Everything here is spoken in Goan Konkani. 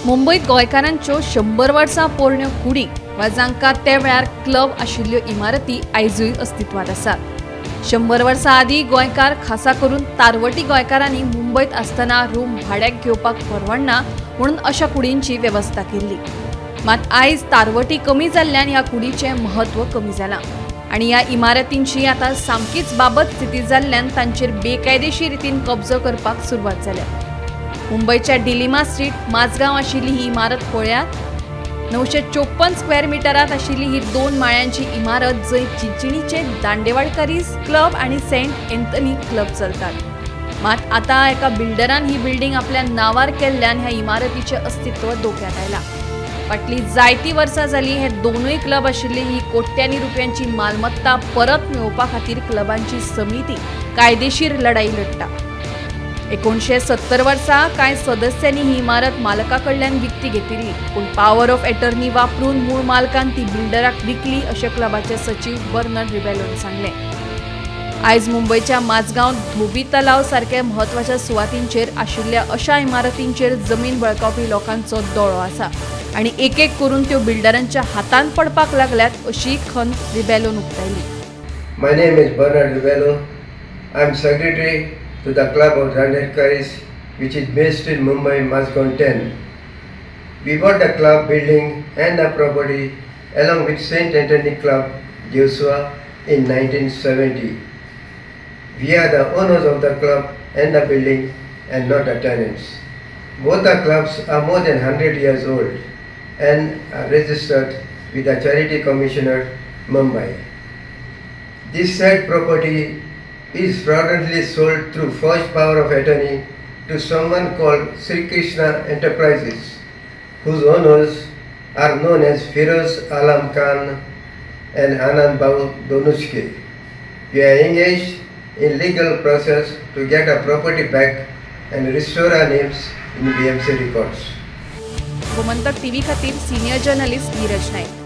मुंबयत गोंयकारांच्यो 100 वर्सां पोरण्यो कुडी वा जांकां ते वेळार क्लब आशिल्ल्यो इमारती आयजूय अस्तित्वांत आसात। 100 वर्सां आदीं गोंयकार खासा करून तारवटी गोंयकारांनी मुंबयत आसतना रूम भाड्याक घेवपाक परवडना म्हणून अशा कुडींची वेवस्था केल्ली। मात आयज तारवटी कमी जाल्ल्यान ह्या कुडीचें म्हत्व कमी जालां आनी ह्या इमारतींची आतां सामकीच बाबत स्थिती जाल्ल्यान तांचेर बेकायदेशीर रितीन कब्जो करपाक सुरवात जाल्या। मुंबयच्या डिलिमा स्ट्रीट माझगांव आशिल्ली ही इमारत पळयात। 954 स्क्वेअर मिटरांत आशिल्ली ही 2 माळ्यांची इमारत जंय चिंचणीचे दांडेवाडकरीज क्लब आनी सेंट एंथनी क्लब चलतात। मात आतां एका बिल्डरान ही बिल्डिंग आपल्या नांवार केल्ल्यान ह्या इमारतीचें अस्तित्व धोक्यात आयलां। फाटलीं जायतीं वर्सां जालीं हे दोनूय क्लब आशिल्ली ही कोट्यांनी रुपयांची मालमत्ता परत मेळोवपा खातीर क्लबांची समिती कायदेशीर लढाई लढटा। 1970 वर्सा कांय सदस्यांनी ही इमारत मालका कडल्यान विकती घेतिल्ली, पूण पावर ऑफ एटर्नी वापरून मूळ मालकान ती बिल्डराक विकली अशें क्लबाचे सचीव बर्नर्ड रिबेलोन सांगलें। आयज मुंबयच्या माझगांव धोबी तलाव सारक्या म्हत्वाच्या सुवातींचेर आशिल्ल्या अशा इमारतींचेर जमीन बळकावपी लोकांचो दोळो आसा आनी एक एक करून त्यो बिल्डरांच्या हातांत पडपाक लागल्यात अशी खंत रिबेलोन उक्तायली। My name is Bernard Rebello. I am secretary to the Club of Dandekaris, which is based in Mumbai, Mazgaon 10. We bought the club building and the property along with St. Anthony Club, Joshua, in 1970. We are the owners of the club and the building and not the tenants. Both the clubs are more than 100 years old and are registered with the Charity Commissioner, Mumbai. This said property is fraudulently sold through forged power of attorney to someone called Sri Krishna Enterprises, whose owners are known as Firoz Alam Khan and Anand Babu Donushke. We are engaged in legal process to get our property back and restore our names in BMC records. Gomantak TV खातीर सिनियर जर्नलिस्ट नीरज नाईक।